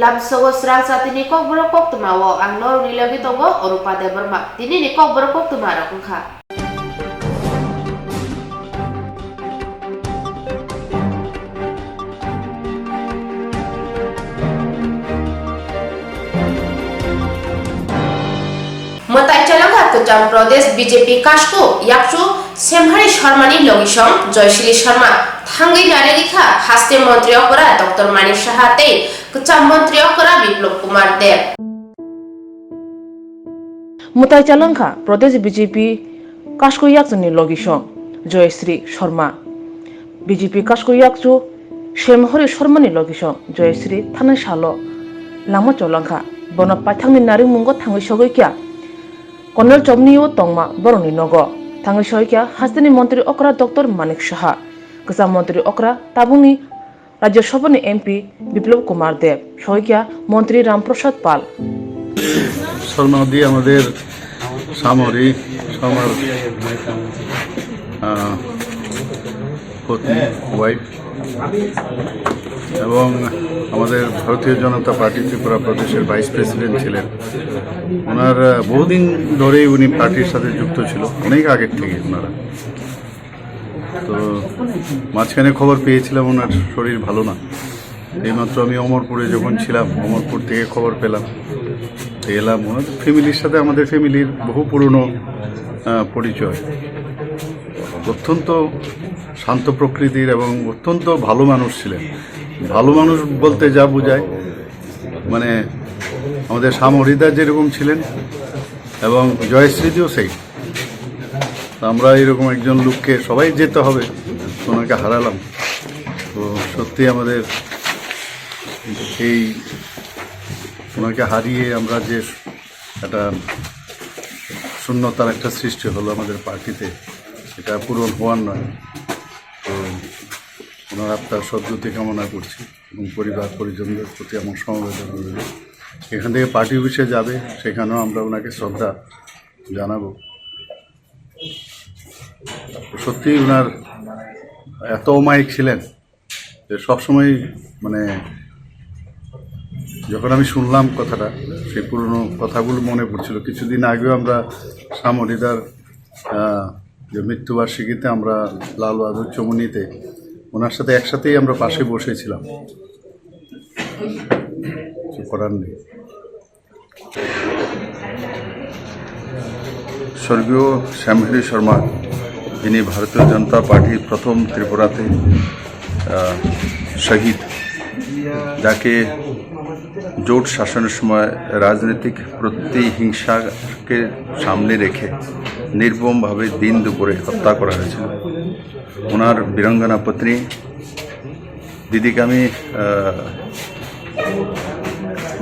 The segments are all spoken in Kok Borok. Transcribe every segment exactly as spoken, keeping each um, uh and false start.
Lamsogo srang satini kokborok koktwma o ang norokni logi tongo Orupa Debbarma. Tinini kokborok koktwma rok wngkha. Mwtai chalangkha Kwcham Pradesh B J P Kasko Yakchu Semhari Sharmani logisong Joyshri Sharma, thangwi narigikha haste montri okra Doctor Manik Saha tei Kwcham montri okra Biplop Kumar Deb. Mwtai chalangkha Pradesh B J P Kasko Yakchuni logisong Joyshri Sharma. B J P Kasko Yakchu Semhari Sharmani logisong Joyshri thanai salo lama cholangkha. Bono paithakni naringmungo thangwi sogwi kya Colonel Chomni o tongma borokni nogo. Thangwi sogwi kya hasteni montri okra Doctor Manik Saha, kwcham montri okra tabukni Rajya Sabhani M P Biplop Kumar Deb, sogwi kya montri Ram Prasad Pal. Sharma দি আমাদের সামরি শর্মার, আহ, পত্নী, ওয়াইফ, এবং আমাদের ভারতীয় জনতা পার্টি ত্রিপুরা প্রদেশের vice president ছিলেন। ওনার, আহ, বহুদিন ধরেই উনি পার্টির সাথে যুক্ত ছিল, অনেক আগের থেকে ওনারা। তো মাঝখানে খবর পেয়েছিলাম ওনার শরীর ভালো না। এইমাত্র আমি অমরপুরে যখন ছিলাম, অমরপুর থেকে খবর পেলাম, তো এলাম। ওনার ফ্যামিলির সাথে আমাদের ফ্যামিলির বহু পুরনো, আহ, পরিচয়। অত্যন্ত শান্ত প্রকৃতির এবং অত্যন্ত ভালো মানুষ ছিলেন। ভালো মানুষ বলতে যা বোঝায়, মানে, আমাদের শ্যাম হরিদা যেরকম ছিলেন এবং জয়শ্রীদিও সেই। তো আমরা এরকম একজন লোককে সবাই যেতে হবে, ওনাকে হারালাম। তো সত্যি আমাদের এই ওনাকে হারিয়ে আমরা যে একটা শূন্যতার একটা সৃষ্টি হলো আমাদের পার্টিতে, সেটা পূরণ হওয়ার নয়। তো ওনার আত্মার সদ্গতি কামনা করছি এবং পরিবার পরিজনদের প্রতি আমার সমবেদনা রইল। এখান থেকে পার্টি অফিসে যাবে, সেখানেও আমরা ওনাকে শ্রদ্ধা জানাবো। সত্যিই ওনার এত অমায়িক ছিলেন যে সবসময়, মানে, যখন আমি শুনলাম কথাটা, সেই পুরনো কথাগুলো মনে পড়ছিল। কিছুদিন আগেও আমরা শ্যাম হরিদার, আহ, যে মৃত্যুবার্ষিকীতে আমরা লাল বাহাদুর চমুনিতে ওনার সাথে একসাথেই আমরা পাশে বসেছিলাম। কিছু করার নেই। স্বর্গীয় শ্যামহরি শর্মা, যিনি ভারতীয় জনতা পার্টির প্রথম ত্রিপুরাতে, আহ, শহীদ, যাকে জোট শাসনের সময় রাজনৈতিক প্রতিহিংসাকে সামনে রেখে নির্মমভাবে দিন দুপুরে হত্যা করা হয়েছিল। ওনার বীরাঙ্গনা পত্নী দিদিকে আমি, আহ,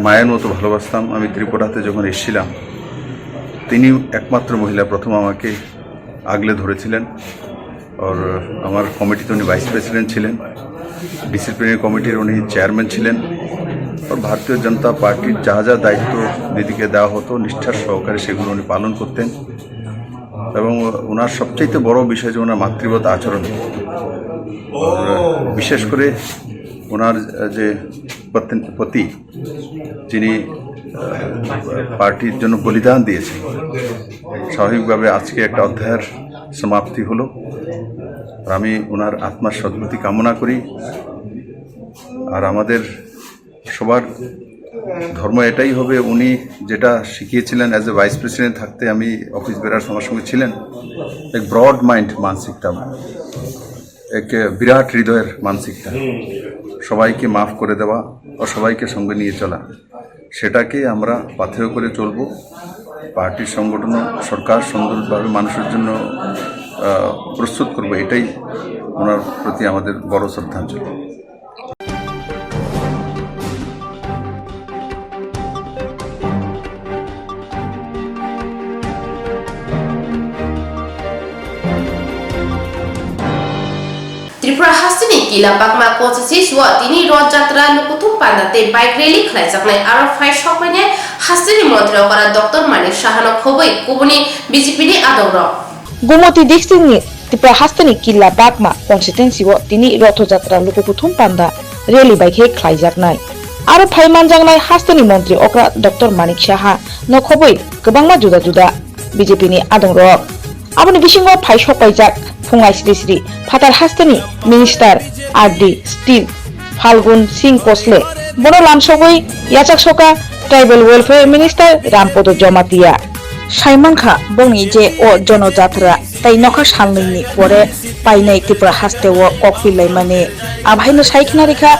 মায়ের মতো ভালোবাসতাম। আমি ত্রিপুরাতে যখন এসেছিলাম, তিনি একমাত্র মহিলা প্রথম আমাকে আগলে ধরেছিলেন। আর আমার কমিটিতে উনি ভাইস প্রেসিডেন্ট ছিলেন, ডিসিপ্লিনারি কমিটির উনি চেয়ারম্যান ছিলেন। আর ভারতীয় জনতা পার্টির যা যা দায়িত্ব দিদিকে দেওয়া হতো, নিষ্ঠার সহকারে সেগুলো উনি পালন করতেন। এবং ওনার সবচাইতে বড় বিষয় যে ওনার মাতৃবৎ আচরণ। আর বিশেষ করে ওনার যে পত্ন-, পতি, যিনি, আহ, পার্টির জন্য বলিদান দিয়েছেন, স্বাভাবিকভাবে আজকে একটা অধ্যায়ের সমাপ্তি হলো। আর আমি ওনার আত্মার সদ্গতি কামনা করি। আর আমাদের সবার ধর্ম এটাই হবে, উনি যেটা শিখিয়েছিলেন, অ্যাজ এ ভাইস প্রেসিডেন্ট থাকতে আমি অফিস বেরার সঙ্গে সঙ্গে ছিলেন, এক ব্রড মাইন্ড মানসিকতা, এক বিরাট হৃদয়ের মানসিকতা, সবাইকে মাফ করে দেওয়া ও সবাইকে সঙ্গে নিয়ে চলা, সেটাকে আমরা পাথেয় করে চলবো। পার্টির সংগঠন, সরকার সুন্দরভাবে মানুষের জন্য, আহ, প্রস্তুত করবো, এটাই ওনার প্রতি আমাদের বড় শ্রদ্ধাঞ্জলি। Tripura hasteni Kila Bagma constituency o tini Roth Jatra, Lukuthum Panda tei bike rally khlaijaknai. Aro phai sokphainai hasteni montri okra Doctor Manik Sahano khobwi kubuni B J P ni adongrok. Gumoti district ni Tripura hasteni Killa Bagma constituency o tini Rotho Jatra lukukuthum panda rally bai khe khlaijaknai. Aro phai manjaknai hasteni montri okra Doctor Manik Saha no khobwi kwbangma juda juda B J P ni adongrok. Aboni bisingo phai sokpaijak phung aisri sri phatar hasteni Minister R D Steel Phalgun Singh Kosle, bono lamsogwi yachak soka Tribal Welfare Minister Rampodo Jamatia. Saimankha bongni je o Jono Jatra tei nokha salnwini pore painai Tripura hasteo kok pilaimani. Abahaino saikhna rikha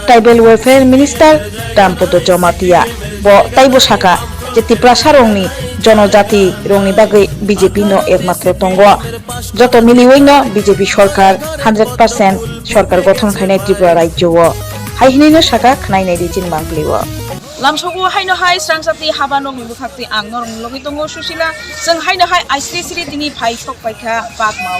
Tribal Welfare Minister Rampodo Jamatia. Bo taibo saka je Tiprasa rokni jonojati rokni bagwi B J P no ekmatro tongo. Joto miliwi no B J P sorkar hundred percent sorkar gothon khainai Tripura rajyo o. Hai hinwi no saka khwnai nai di chini mangpili o. Lamsogo haino hai srangsati haba nokni bwkhak twi ang norokni logwi tongo Susila. Chwng haino hai aisri sri tini phai sok paikha Bagmao.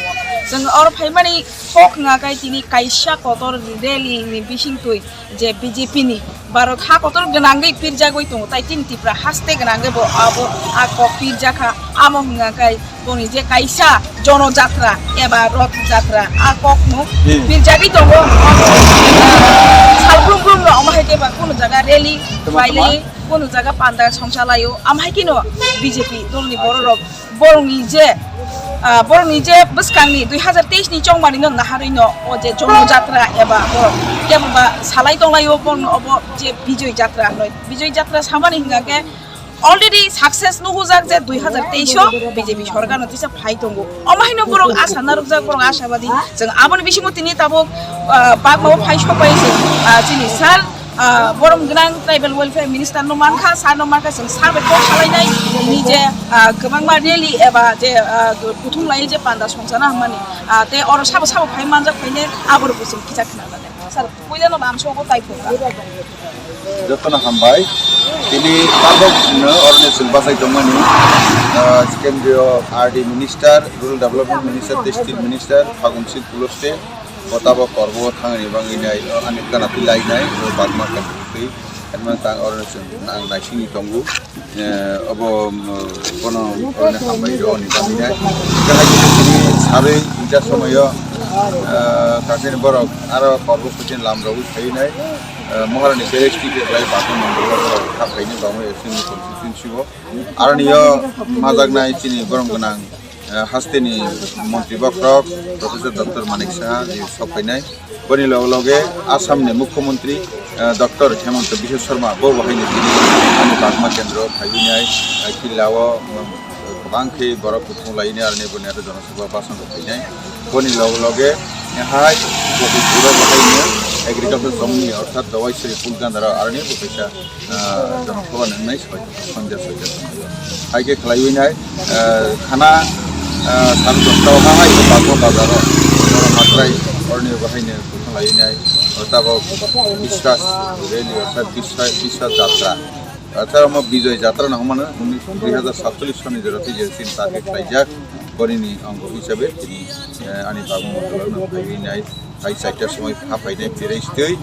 Chwng oro phaimani kok hwnga khe tini kaisa kotor rally ni bising twi je B J P ni Bharat ha kotor gwnangwi pirjagwi tongo, tai chini Tripura haste gwnangwi bo abo a kok pirjakha. Amo hwnga khe boni je kaisa Jono Jatra eba Roth Jatra a kokno Hmm. pirjagwi tongo. Abo, ah, salbrum brum no omo hai khe ba kunu jaga rally Tuma, tuma. bailai, kunu jaga panda songsa laio, amo hai khe no B J P dolni borok rok borokni je, ah, borokni je bwskangni dui hazar teis ni chongmani no naharwi no o je Jono Jatra eba borok kebo ba salai tonglaio borokno obo je Bijoy Jatra hinwi. Bijoy Jatra samani hwnga khe already success nukujak je dui hazar teis o B J P sorkar no tisa phai tongo. Omo haino borok asa narwkjak, borok asabadi. Chwng aboni bisingo tini tabuk, ah, Bagmao phai sokpai se, ah, chini sir, ah, borom gwnang tribal welfare minister no mankha, sir no mankha, chwng sir bai kok salainai tini je, ah, kwbangma rally eba je, ah, kuthum lai je panda songchana hwnmani, ah, tei oro sabo sabo phai manjak phaine aboro bo chwng kisa khna. Sir, puila no lamsogo tai phunga. Jotono hambai. Tini tabok no oroni chwng bachai tongmani, ah, kendriyo R D minister, rural development minister, tei steel minister, Phagun Singh Koloste, o tabok korbo thangni bangwi nai, o ani kana twi lai nai, o bagma kan twi, ani man tang oroni chwng nang naisingni tongo. Eh, obo, um, bono, bono hambai rw ni bagwi nai. Tei hai khe tini sarwi duita somoio, eh, kakini borok aro korbo kuchin lam rogwi phaiwi nai. Eh, Maharani Terek Street khe khlai Bakun Mandal o borok kha phaini bagwi chini constituency o. Aroni o majaknai chini borom gwnang, eh, hasteni montri bokhorok Professor Doctor Manik Saha ni sok phainai. Boni loge loge Assam ni Mukhyamantri, eh, Doctor Himanta Biswa Sarma bo bo haino tini ani bagma kendro phaiwi nai, eh, killa o, mm, kwbang khe borok kuthum laini aroni boni aro jonosabha basongo phainai. Boni loge loge hai bo bo haino agriculture chongni orthat dawai sri phul gandara aroni bo kaisa ah, jonokhobani wngnai soi, sanja soita tonglaio. Hai khe khlaiwi nai, ah, khana, ah, sari dosta o ha hai khe bagma bazar o, borok matrai oroni bo haino kwthang laiwi nai, o tabok Biswas rally orthat Biswas, Biswas jatra. Orthat omo Bijoy jatra no hwnmano, dui hazar satchollish soni jora twi je chini target khlaijak, bonini ongo hisabe tini, eh, ani bagma bazar no phaiwi nai. Hai chaita somoi kha phainai phirai stwi,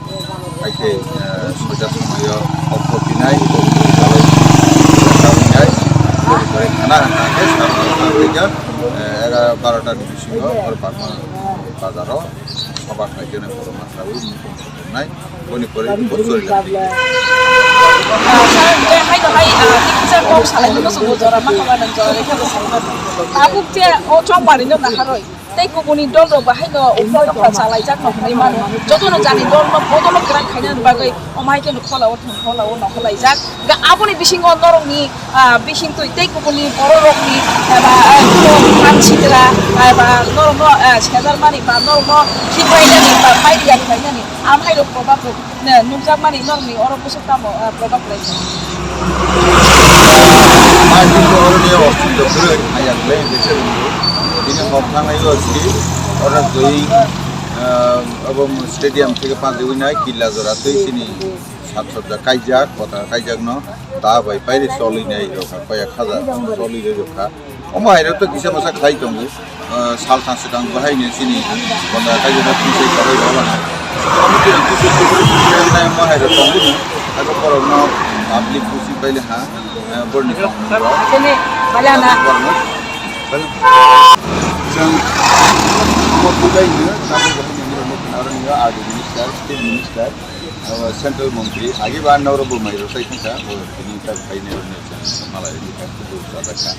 hai khe, eh, soita somoio okho pinai, tabuk nai, pore khana hana khe, eh, era barota ni bisingo oro bagma bazaro soba khlai khe borok ma saui mukhung nai, boni pore bo chori lai. Hai no hai, ah, ni kisa kok salai ni muchung jora ma khabar nang jora lekha bo salai ma. Tabuk je o chong bari no naharoi. Tei kubuni dolrok bo haino uphla dophla chalaijak no hwnwi mano. Jotono jani dolno bodolno kwrak khainani bagwi omo hai kheno kholao thwng kholao nokhorlaijak. Ga aboni bisingo norokni, ah, bisingtwi tei kubuni bororokni eba, ah, phan sitra, eba norokno, ah, sejarmani ba norokno khiprainani ba pairiyari khlainani. Amhairok probab rok, ne, nukjakmani norokni oro bwswk tamo, ah, probab khlaijak. Mai tini oroni ostindo kwrwi, ayang le bese rwngo. Tini hor thangnai o si, oro twi, ah, abo stadium theke panjagwi nai killa jora twi chini sat sat kaijak, kota kaijak no da bai pairi choli nai rokha, koyak hajar choli rokha. Omo hai rok to kisa masa khlai tongo. Ah, sal tang swkang bo hai ni chini bonda kaisa na twi sei kwrwi rw laha. Omo chini twi sei kwrwi rw nai omo hai rw tongo ni. Abo borok no public busi pai le ha, ah, borni tong rw. Chini bala na. Chwng omo twi bai ni, abo bo hai ni rw nai, aro ni R D minister, state minister. Abo central montri, agi ba norok bo mai rwchai thangkha, bo tini ta phainai rokni malai rwkha, kubu chajak kha.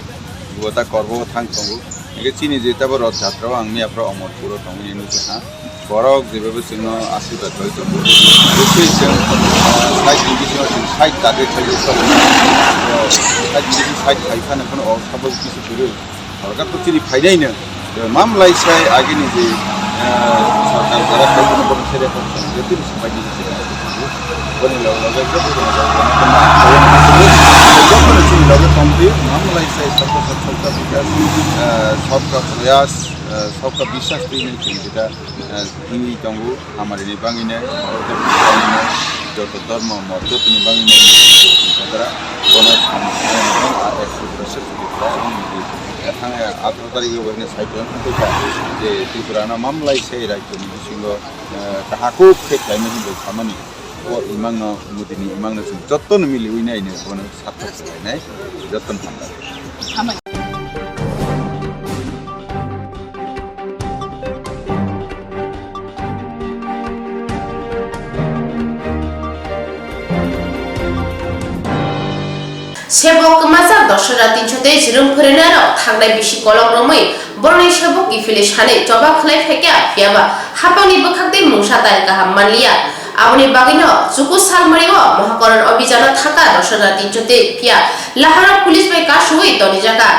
Bo ta korbo thang tongo. Hingke chini je tabo Roth Jatra o ang miya phoro Omorpur o tongwi nukha. Borok jebabe chwngno asirwad rwi tongo. Bwswi chwng side ni bisingo chwng side target khlaiwi tongo. Side ni bising side khai phano phano o sabo kisi kwrwi. Sorkar to chini phainaino, je mamlai sai agini je, eh, sorkar jara khaikhe bono sere kok song je tini sabai di se. Boni loge loge joto jono loge loge ma, joto chini loge tongdi, mamlai sai sabka sath sabka bikas, eh, sabka prayas, eh, sabka biswas tini chini jeta, eh, himwi tongo, hamarini bangwino, joto dhormo mot jotoni bangwino, bono samung khlaina a extra pressure khlaio. Thangya atharo tarikh o bai sai tong kha je Tripura no mamlai sai rajyo ni bisingo, eh, kahakuk khe khlaimani hinwi samani. O imang no, Modi ni imang no chwng joto no miliwi nai no bono sathak khlainai joto no hambai. Sebok kwmajak Dosra Tinso tei Jwrwng Phwrwngnairok thangnai bisi kolok romwi borokni sebok kiphilwi sanwi choba khlai phaikha, phiyaba hapangni bwkhak tei mungsa tai kaham manliya. Aboni bagwino chuku salmari o Mohakaran Obhijano thangkha Dosra Tinso tei phiya Laharo police bai kasui tonijakha.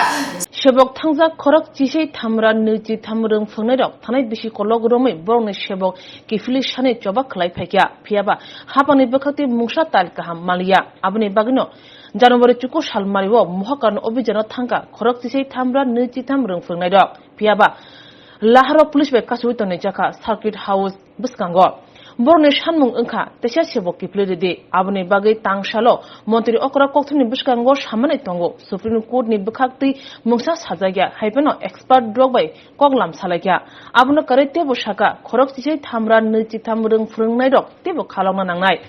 Sebok thangjak khorok chisai thamra nwi chitham rwng phwrwngnairok thanai bisi kolok romwi borokni sebok kiphilwi sanwi choba khlai phaikha, phiyaba hapangni bwkhak tei mungsa tal kaham manliya. Aboni bagwino January chuku salmari o Mohakaran Obhijano thangkha khorok chisai thamra nwi chitham rwng phwrwngnairok, phiyaba Laharo police bai kasui tonijakha Circuit House bwskango. Borokni sanmung wngkha teisa sebok kiphilwi rwdi. Aboni bagwi tangsalo montri okra kokthumni bwskango samani tongo, Supreme Court ni bwkhak twi mungsa sajakya, hai phano expert rok bai koklam salaikha. Abono karwi teibo sakha, khorok chisai thamra nwi chitham rwng phwrwngnairok teibo khalokna nangnai.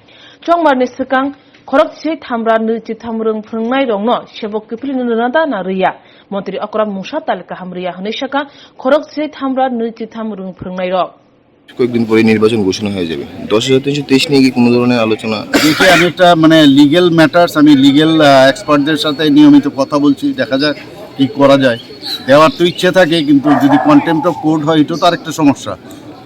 Chongmarni swkang khorok chisai thamra nwi chitham rwng phwrwngnairokno sebok kiphilwi rwna da na rwya? Montri okra mungsa tal kaham rwya hwnwi sakha, khorok chisai thamra nwi chitham rwng phwrwngnairok. কয়েকদিন পরে নির্বাচন ঘোষণা হয়ে যাবে। দশ হাজার তিনশো তেইশ নিয়ে কি কোনো ধরনের আলোচনা? দেখি, আমি একটা, মানে, লিগ্যাল ম্যাটার্স, আমি লিগ্যাল, আহ, এক্সপার্টদের সাথে নিয়মিত কথা বলছি, দেখা যাক কি করা যায়। দেওয়ার তো ইচ্ছে থাকে, কিন্তু যদি কন্টেম্প্ট অফ কোর্ট হয়, এটা তো আরেকটা সমস্যা।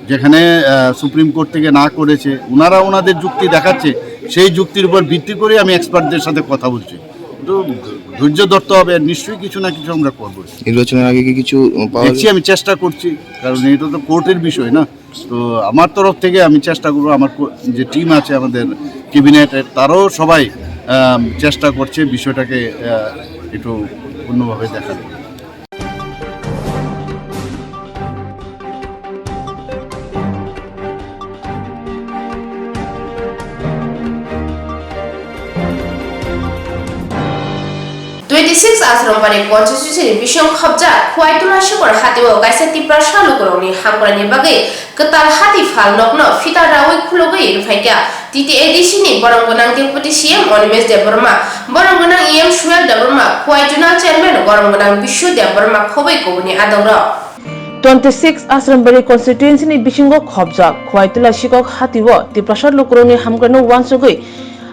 যেখানে, আহ, সুপ্রিম কোর্ট থেকে না করেছে, ওনারা ওনাদের যুক্তি দেখাচ্ছে, সেই যুক্তির উপর ভিত্তি করে আমি এক্সপার্টদের সাথে কথা বলছি। তো ধৈর্য ধরতে হবে, নিশ্চয়ই কিছু না কিছু আমরা করবো। নির্বাচনের আগে কি কিছু, উম, পাওয়া দেখছি, আমি চেষ্টা করছি, কারণ এটা তো কোর্টের বিষয় না। তো আমার তরফ থেকে আমি চেষ্টা করবো, আমার কো-, যে টিম আছে আমাদের ক্যাবিনেটের, তারাও সবাই, আম, চেষ্টা করছে বিষয়টাকে, আহ, একটু অন্যভাবে দেখার। Twenty six Asrambari constituency ni bising khobjak Khwai Tula Sikor hati o kaisa Tiprasa lukurokni hamkraini bagwi kwtal hati phalnokno phita rawi khulogwi rwphaikha T T A D C ni borom gwnang Deputy C M Animesh Debbarma, borom gwnang E M Suhel Debbarma, Khwai Zonal Chairman borom gwnang Bishu Debbarma khobwi kubuni adongrok. Twenty six Asrambari constituency ni bisingo khobjak Khwai Tula Sikok hati o Tiprasa lukurokni hamkraino uansugwi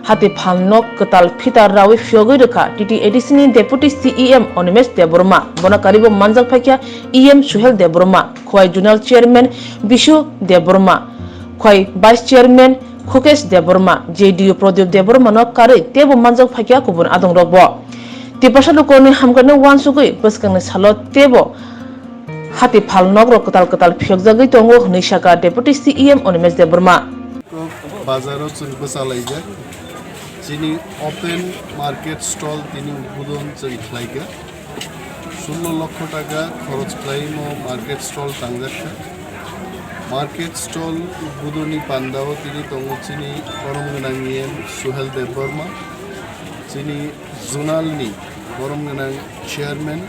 hati phalnok kwtal phita rawi phiyogwi rwkha T T A D C ni Deputy C E M Animesh Debbarma, bono karibo manjak phaikha E M Suhel Debbarma, Khwai Zonal Chairman Bishu Debbarma, Khwai Vice Chairman Khukesh Debbarma, J D U Pradip Debbarma no karwi teibo manjak phaikha kubun adongrokbo. Tiprasa lukurokni hamkraino uansugwi bwskangni salo teibo hati phalnokrok kwtal kwtal phiyokjagwi tongo hwnwi sakha Deputy C E M Animesh Debbarma. Bazaro chwng bwchalaijak. Chini open market stall tini udbodon chwng khlaikha. Sullo lokho taka khoroch khlaimo market stall tangjak kha. Market stall udbodoni pandao tini tongo chini borom gwnang E M Suhel Debbarma, chini zonal ni borom gwnang chairman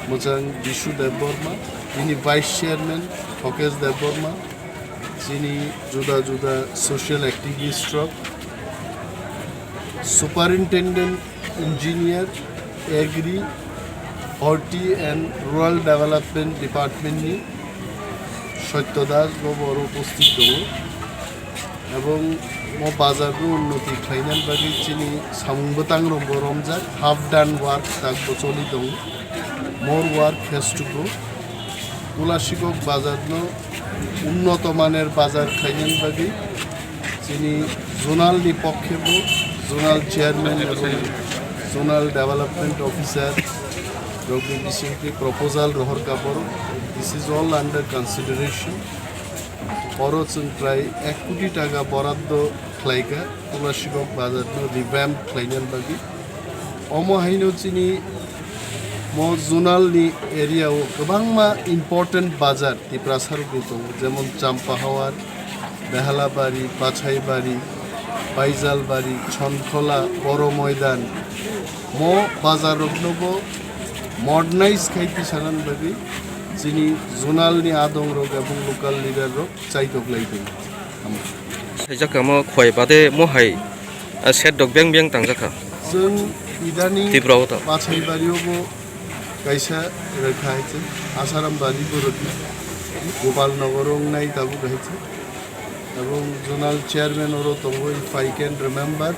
mwchang Bishu Debbarma, bini vice chairman Thokesh Debbarma, chini juda juda social activist rok, superintendent engineer, agri, horti and rural development department ni Satya Das bo boro upasthit tongo. Ebong mo bazar no unnoti khlainani bagwi chini samung bwtang rok bo romjak, half done work tak bo choli tongo, more work has to go. Tulasikok bazar no unnoto maner bazar khlainani bagwi chini zonal ni pokhe bo zonal chairman ebong zonal development officer rok ni bisingtwi proposal rohor ka borok. This is all under consideration. Oro chwng prai ek koti taka boraddo khlaikha Tulasikok bazar no revamp khlainani bagwi. Omo haino chini mo zonal ni area o kwbangma important bazar Tiprasa rok ni tongo, jemon Champahawar, Behalabari, Bachaibari, Baijalbari, Chonkhola, Boro Moidan. Mo bazar rok no bo modernize khai tisanani bagwi chini zonal ni adong rok ebong local leader rok chaitok lai tongo. Khaijak kha mo khwai bade mo hai, ah, set dok beng beng tangjak kha. Chwng idani Tipra o ta. Bachaibari o bo kaisa rwkha hai chwng Asaram bari bo rwkha. Gopal Nagar o wngnai tabuk hai chwng. Ebong zonal chairman oro tongo, if I can remember.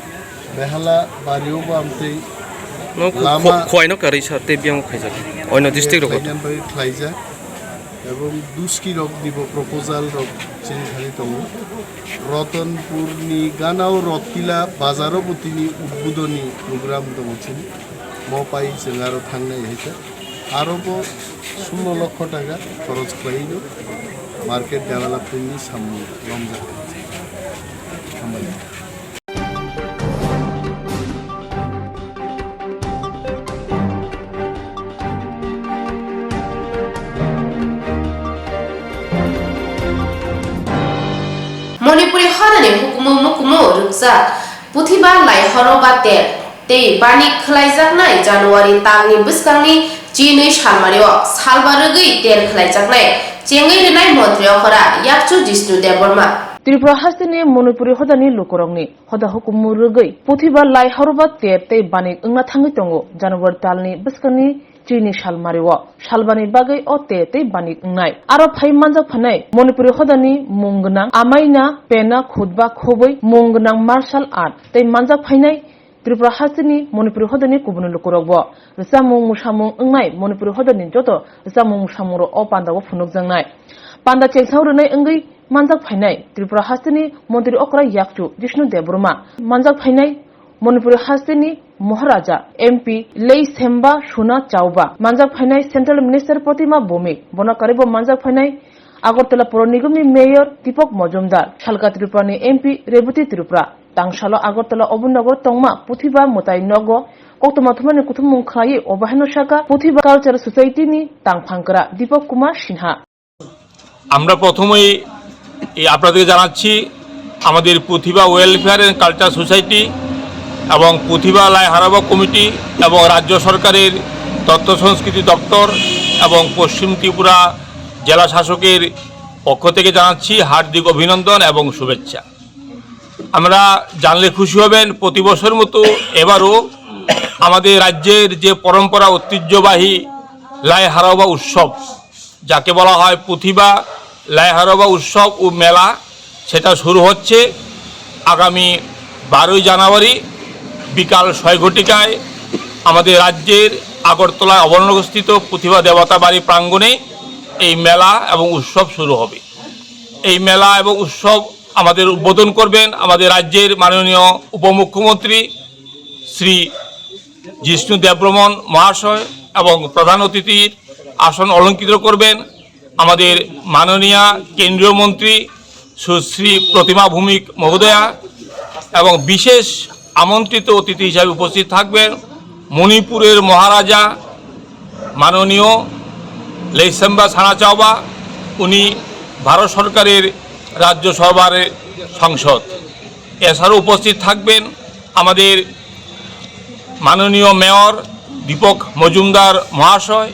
Behala bari o bo amtwi No, lama khwai no karwi sa tei biyang khaijak. Oino district rok khlainani bagwi khlaijak. Ebong Duski rok ni bo proposal rok chini thani tongo. Rotonpur ni ganao Rotila bazar o bo tini udbudoni program tongo chini. Mo pai chwng aro thangnai hai khe. Aro bo sumno lokho taka khoroj khlai no market development ni samung romjak. Hambai. Manipuri hodani hukumu mukumu rwkjak Puthiba Laihoroba ter tei bani khwlaijaknai January talni bwskangni chinwi salmario salba rwgwi ter khwlaijaknai chengwi rwnai montri okora yakchu Jishnu Debbarma. Tripura hasteni Manipuri hodani lukurokni hoda hukumu rwgwi Puthiba Laihoroba ter tei bani wngna thangwi tongo January talni bwskangni chini salmario salbani bagwi o te tei bani wngnai. Aro phai manjak phainai Manipuri hodani mung gwnang Amaina, Pena, Khutba, Khobwi, mung gwnang martial art tei manjak phainai Tripura hasteni Manipuri hodani kubuni lukurokbo rwchapmung mwsamung wngnai Manipuri hodani joto rwchapmung mwsamungrok o pandao phunukjaknai. Panda chengsao rwnai wngwi manjak phainai Tripura hasteni montri okra yakchu Jishnu Debbarma, manjak phainai Manipuri hasteni Maharaja M P Leisemba Suna Chauba, manjak phainai Central Minister Protima Bhowmik, bono karwibo manjak phainai Agartala Poro Nigomni Mayor Deepak Majumdar, salka Tripurani M P Rebati Tripura. Tangsalo Agartala Obonnagar tongma Puthiba mwtai nogo koktwma thumani kuthumung khlaiwi obo haino saka Puthiba Cultural Society ni tangphangkra Deepak Kumar Sinha. আমরা প্রথমেই এই আপনাদেরকে জানাচ্ছি, আমাদের পুথিবা welfare and culture society এবং পুথিবা লাইহারাবা কমিটি এবং রাজ্য সরকারের তথ্য সংস্কৃতি দপ্তর এবং পশ্চিম ত্রিপুরা জেলা শাসকের পক্ষ থেকে জানাচ্ছি হার্দিক অভিনন্দন এবং শুভেচ্ছা। আমরা জানলে খুশি হবেন, প্রতি বছর মতো এবারও আমাদের রাজ্যের যে পরম্পরা ঐতিহ্যবাহী লাইহারাবা উৎসব, যাকে বলা হয় পুথিবা লাইহারাবা উৎসব ও মেলা, সেটা শুরু হচ্ছে আগামী বারোই জানুয়ারি বিকাল ছয় ঘটিকায় আমাদের রাজ্যের আগরতলা অবনগরস্থিত পুথিবা দেবতা বাড়ি প্রাঙ্গণে এই মেলা এবং উৎসব শুরু হবে। এই মেলা এবং উৎসব আমাদের উদ্বোধন করবেন আমাদের রাজ্যের মাননীয় উপমুখ্যমন্ত্রী শ্রী জিষ্ণু দেববর্মন মহাশয় এবং প্রধান অতিথির আসন অলঙ্কৃত করবেন আমাদের মাননীয়া কেন্দ্রীয় মন্ত্রী সুশ্রী প্রতিমা ভৌমিক মহোদয়া এবং বিশেষ আমন্ত্রিত অতিথি হিসাবে উপস্থিত থাকবেন মণিপুরের মহারাজা মাননীয় লেইসেম্বা সানাচাওবা, উনি ভারত সরকারের রাজ্যসভার সাংসদ। এছাড়াও উপস্থিত থাকবেন আমাদের মাননীয় মেয়র দীপক মজুমদার মহাশয়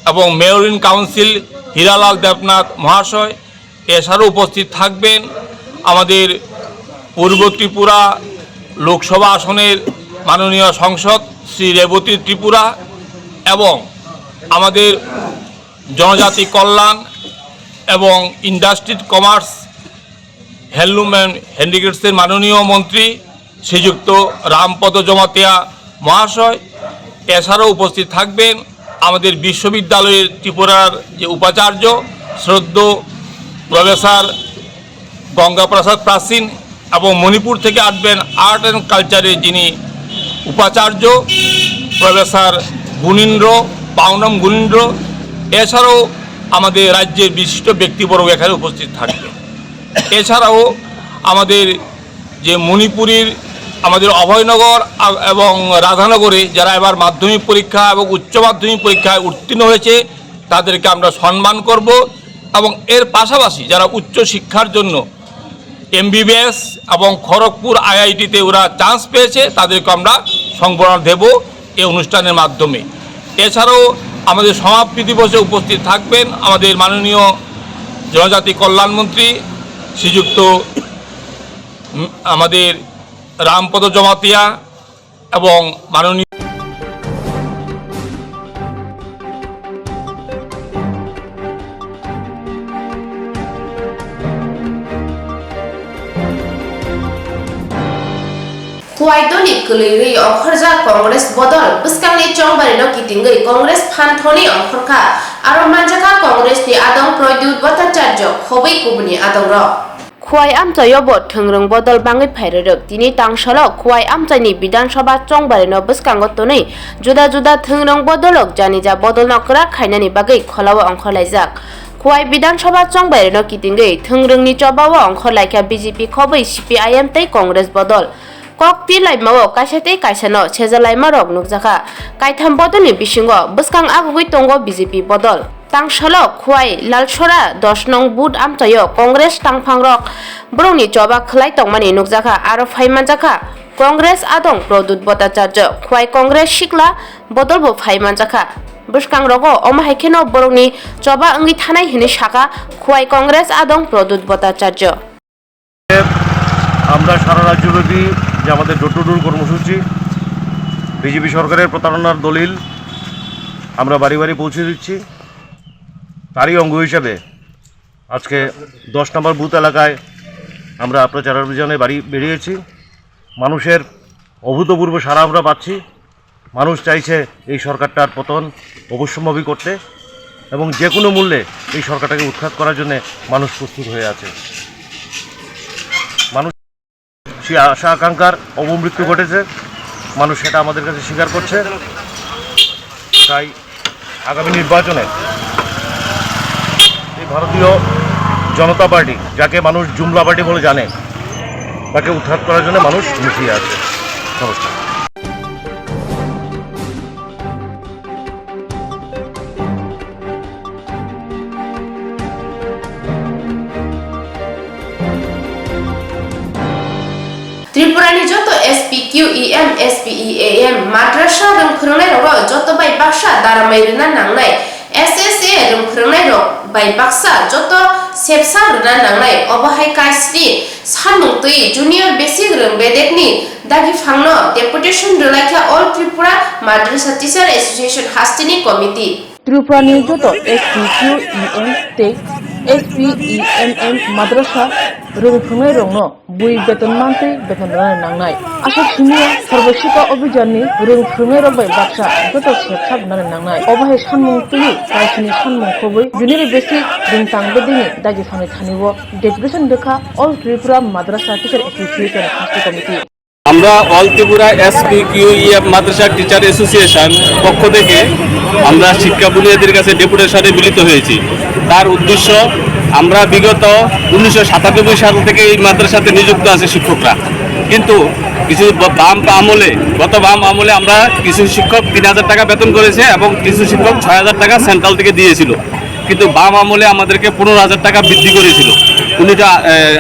এবং মেয়র ইন কাউন্সিল হীরালাল দেবনাথ মহাশয়। এছাড়াও উপস্থিত থাকবেন আমাদের পূর্ব ত্রিপুরা লোকসভা আসনের মাননীয় সাংসদ শ্রী রেবতী ত্রিপুরা এবং আমাদের জনজাতি কল্যাণ এবং ইন্ডাস্ট্রি কমার্স হ্যান্ডলুম অ্যান্ড হ্যান্ডিক্রাফটসের মাননীয় মন্ত্রী শ্রীযুক্ত রামপদ জমাতিয়া মহাশয়, এছাড়াও উপস্থিত থাকবেন আমাদের বিশ্ববিদ্যালয়ের ত্রিপুরার যে উপাচার্য শ্রদ্ধেয় প্রফেসর গঙ্গাপ্রসাদ প্রাচীন এবং মণিপুর থেকে আসবেন আর্ট অ্যান্ড কালচারের যিনি উপাচার্য প্রফেসর গুণীন্দ্র, পাওনম গুণীন্দ্র, এছাড়াও আমাদের রাজ্যের বিশিষ্ট ব্যক্তিবর্গ এখানে উপস্থিত থাকবেন। এছাড়াও আমাদের যে মণিপুরীর আমাদের অভয়নগর আ-, এবং রাধানগরে যারা এবার মাধ্যমিক পরীক্ষা এবং উচ্চ মাধ্যমিক পরীক্ষায় উত্তীর্ণ হয়েছে তাদেরকে আমরা সম্মান করব এবং এর পাশাপাশি যারা উচ্চ শিক্ষার জন্য এমবিবিএস এবং খড়গপুর আইআইটিতে ওরা চান্স পেয়েছে, তাদেরকে আমরা সংবর্ধনা দেব এই অনুষ্ঠানের মাধ্যমে। এছাড়াও আমাদের সমাপ্তি দিবসে উপস্থিত থাকবেন আমাদের মাননীয় জনজাতি কল্যাণ মন্ত্রী শ্রীযুক্ত, উম, আমাদের রামপদ জমাতিয়া এবং মাননীয় Khowai doni kwlwi rwi ongkhorjak Congress bodol, bwskangni chongbarino kitingwi Congress phan thoni ongkhorkha, aro manjakha Congressni adong Pradyut Bhattacharya khobwi kubuni adongrok. Khowai amchaio bo thwngrwng bodol bangwi phairwrwk. Tini tangsalo Khowai amchaini Bidhan Sabha chongbarino bwskango tonwi juda juda thwngrwng bodolrok janija bodolno kwrak khainani bagwi kholao ongkhorlaijak. Khowai Bidhan Sabha chongbarino kitingwi thwngrwngni chobao ongkhorlaikha B J P khobwi C P I M tei Congress bodol. Kok tir laimao kaisa tei kaisano seja laimarok nukjakha. Kaitham bodolni bisingo bwskang agugwi tongo B J P bodol. Tangsalo Khowai Lalsora dos nong booth amchaio Congress tangphangrok borokni choba khwlai tongmani nukjakha, aro phai manjakha Congress adong Pradyut Bhattacharya, Khowai Congress sikla bodolbo phai manjakha. Bwskangrogo omo hai kheno borokni choba wngwi thanai hinwi sakha Khowai Congress adong Pradyut Bhattacharya. আমরা সারা রাজ্যব্যাপী যে আমাদের door to ডোর কর্মসূচি, বিজেপি সরকারের প্রতারণার দলিল আমরা বাড়ি বাড়ি পৌঁছে দিচ্ছি। তারই অঙ্গ হিসাবে আজকে দশ নম্বর বুথ এলাকায় আমরা প্রচারাভিযানে বাড়ি বেরিয়েছি। মানুষের অভূতপূর্ব সাড়া আমরা পাচ্ছি। মানুষ চাইছে এই সরকারটার পতন অবশ্যম্ভাবী করতে এবং যে কোনো মূল্যে এই সরকারটাকে উৎখাত করার জন্য মানুষ প্রস্তুত হয়ে আছে। মানুষ সেই আশা আকাঙ্ক্ষার অপমৃত্যু ঘটেছে, মানুষ সেটা আমাদের কাছে স্বীকার করছে। তাই আগামী নির্বাচনে এই ভারতীয় জনতা পার্টি, যাকে মানুষ জুমলা পার্টি বলে জানে, তাকে উৎখাত করার জন্য মানুষ মুখিয়ে আছে। নমস্কার। Tripura ni joto S P Q E M, S P E A M madrasa rwng phwrwngnairokno joto bai baksa daramai rwna nangnai. S S A rwng phwrwngnairok bai baksa joto sepsa rwna nangnai. Obo hai kaisni sanmung twi junior basic rwng bedekni dagi phangno deputation rwlaikha All Tripura Madrasa Teacher Association hasteni committee. Tripura ni joto S P Q E M tei S P E M M madrasa rwng phwrwngnairokno bui beton mantwi beton rwna nangnai. Aswk simi o Sarva Shiksha Abhiyan ni rwng phwrwngnairok bai baksa joto sepsa rwna nangnai. Obo hai sanmung twiwi kaisni sanmung khobwi junior basic rwngtang bedekni dagi phangni thani o deputation rwkha All Tripura Madrasa Teacher Association hasteni committee. আমরা অল ত্রিপুরা এসপিকিউইএফ মাদ্রাসা teacher association পক্ষ থেকে আমরা শিক্ষা বুনিয়াদীর কাছে ডেপুটেশনে মিলিত হয়েছি। তার উদ্দেশ্য, আমরা বিগত উনিশশো সাতানব্বই সাল থেকে এই মাদ্রাসাতে নিযুক্ত আছে শিক্ষকরা, কিন্তু কিছু ব-, বাম আমলে, গত বাম আমলে আমরা কিছু শিক্ষক তিন হাজার টাকা বেতন করেছে এবং কিছু শিক্ষক ছয় হাজার টাকা সেন্ট্রাল থেকে দিয়েছিল। কিন্তু বাম আমলে আমাদেরকে পনেরো হাজার টাকা বৃদ্ধি করেছিল উনিশশো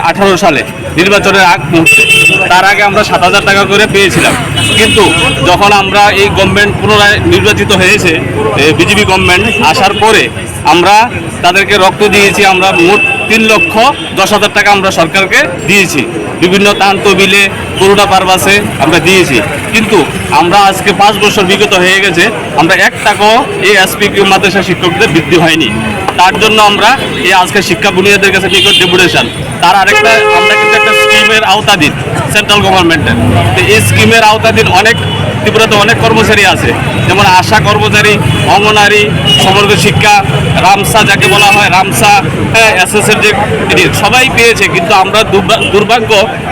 আঠারো সালে নির্বাচনের আগ মুহূর্তে। তার আগে আমরা সাত হাজার টাকা করে পেয়েছিলাম। কিন্তু যখন আমরা এই গভর্নমেন্ট পুনরায় নির্বাচিত হয়েছে, বিজেপি গভর্নমেন্ট আসার পরে আমরা তাদেরকে রক্ত দিয়েছি। আমরা মোট তিন লক্ষ দশ হাজার টাকা আমরা সরকারকে দিয়েছি, বিভিন্ন ত্রাণ তহবিলে, করোনা পারপাসে আমরা দিয়েছি। কিন্তু আমরা আজকে পাঁচ বছর বিগত হয়ে গেছে, আমরা এক টাকাও এই এসপিকিউ মাদ্রাসা শিক্ষকদের বৃদ্ধি হয়নি। তার জন্য আমরা এই আজকে শিক্ষা বুনিয়াদের কাছে নিকট ডেপুটেশন। তার আরেকটা, আমরা কিন্তু একটা স্কিমের আওতাধীন সেন্ট্রাল গভর্নমেন্টের। তো এই স্কিমের আওতাধীন অনেক, ত্রিপুরাতে অনেক কর্মচারী আছে, যেমন আশা কর্মচারী, অঙ্গনারী, সমগ্র শিক্ষা, রামসা যাকে বলা হয়, রামসা, হ্যাঁ, এসএসএর যে, এটি সবাই পেয়েছে, কিন্তু আমরা দুর্ভা-, দুর্ভাগ্য,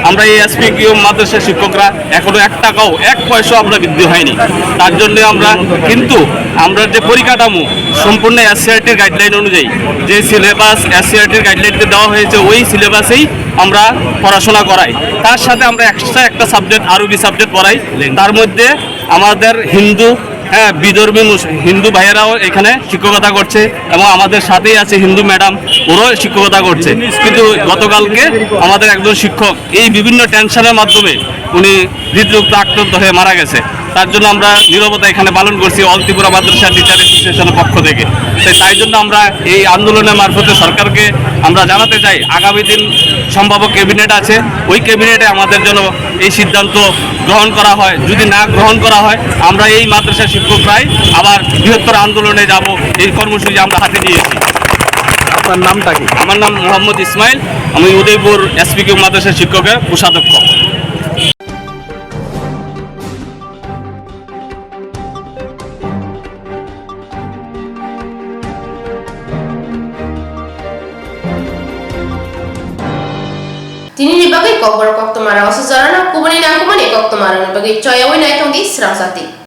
আমরা এই এসপিকিউ মাদ্রাসা শিক্ষকরা এখনো এক টাকাও, এক পয়সাও আমরা বৃদ্ধি হয়নি। তার জন্য আমরা কিন্তু, আমরা যে পরিকাঠামো সম্পূর্ণ এসসিইআরটির গাইডলাইন অনুযায়ী, যে সিলেবাস এসসিইআরটির গাইডলাইনতে দেওয়া হয়েছে, ওই সিলেবাসেই আমরা পড়াশোনা করাই। তার সাথে আমরা এক্সট্রা একটা সাবজেক্ট, আরবি সাবজেক্ট পড়াই। তার মধ্যে আমাদের হিন্দু, হ্যাঁ, বিধর্মী মুস-, হিন্দু ভাইয়েরাও এখানে শিক্ষকতা করছে এবং আমাদের সাথেই আছে হিন্দু ম্যাডাম, ওরাও শিক্ষকতা করছে। কিন্তু গতকালকে আমাদের একজন শিক্ষক এই বিভিন্ন টেনশনের মাধ্যমে উনি হৃদরোগ আক্রান্ত হয়ে মারা গেছে। তার জন্য আমরা নীরবতা এখানে পালন করছি অল ত্রিপুরা মাদ্রাসা টিচার অ্যাসোসিয়েশনের পক্ষ থেকে। তাই, তাই জন্য আমরা এই আন্দোলনের মারফতে সরকারকে আমরা জানাতে চাই, আগামী দিন সম্ভাব্য ক্যাবিনেট আছে, ওই ক্যাবিনেটে আমাদের জন্য এই সিদ্ধান্ত গ্রহণ করা হয়। যদি না গ্রহণ করা হয়, আমরা এই মাদ্রাসা শিক্ষকরাই আবার বৃহত্তর আন্দোলনে যাব। এই কর্মসূচি আমরা হাতে নিয়েছি। আপনার নামটা কি? আমার নাম মোহাম্মদ ইসমাইল, আমি উদয়পুর এসপিকিউ মাদ্রাসা শিক্ষকের কোষাধ্যক্ষ। Tini ni bagwi kokborok koktwma rok se jorano kubuni nangkukmani koktwma rokni bagwi choyaui nai tongdi srang jati.